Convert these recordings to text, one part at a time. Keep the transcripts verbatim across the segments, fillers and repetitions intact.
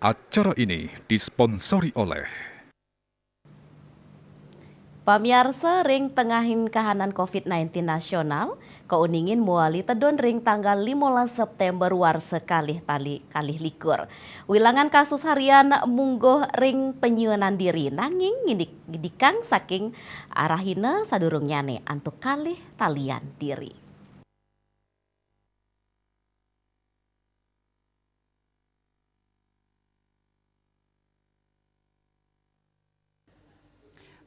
Acara ini disponsori oleh Pamiarsa, ring tengahing kahanan covid sembilan belas nasional, kauningin mawali tedun ring tanggal limolas September warsa kalih tali kalih likur. Wilangan kasus harian mungguh ring panyuanan diri, nanging ngidik-, ngidikang saking arahina sadurungnyane antuk kalih talian diri.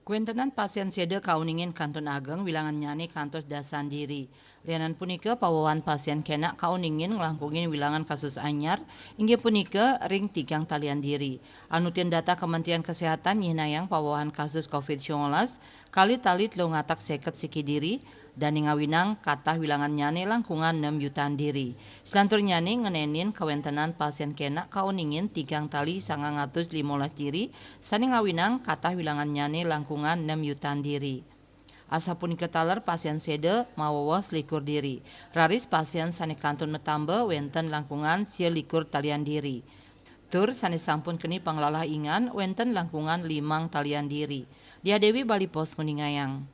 Kawentenan pasien seda kauningin kantun ageng, wilangannyane kantos dasan diri. Lianan punika, pawewahan pasien kenak kauningin nglangkungin wilangan kasus anyar, inggih punika ring tigang talian diri. Anutin data Kementerian Kesehatan nyihnayang pawewahan kasus covid sembilan belas kalih tali telung atak seket siki diri, dane ngawinang katah wilangannyane langkungan nem yutan diri. Salanturnyane ngenenin kawentenan pasien kenak kauningin tigang tali sangang atus limolas diri, sane ngawinang katah wilangannyane langkungan nem yutan diri. Asapunika taler pasien seda maweweh selikur diri. Raris pasien sane kantun matamba wenten langkungan sia likur talian diri. Tur sane sampun keni panglalah ingan wenten langkungan limang talian diri. Diah Dewi, Bali Post, nguningayang.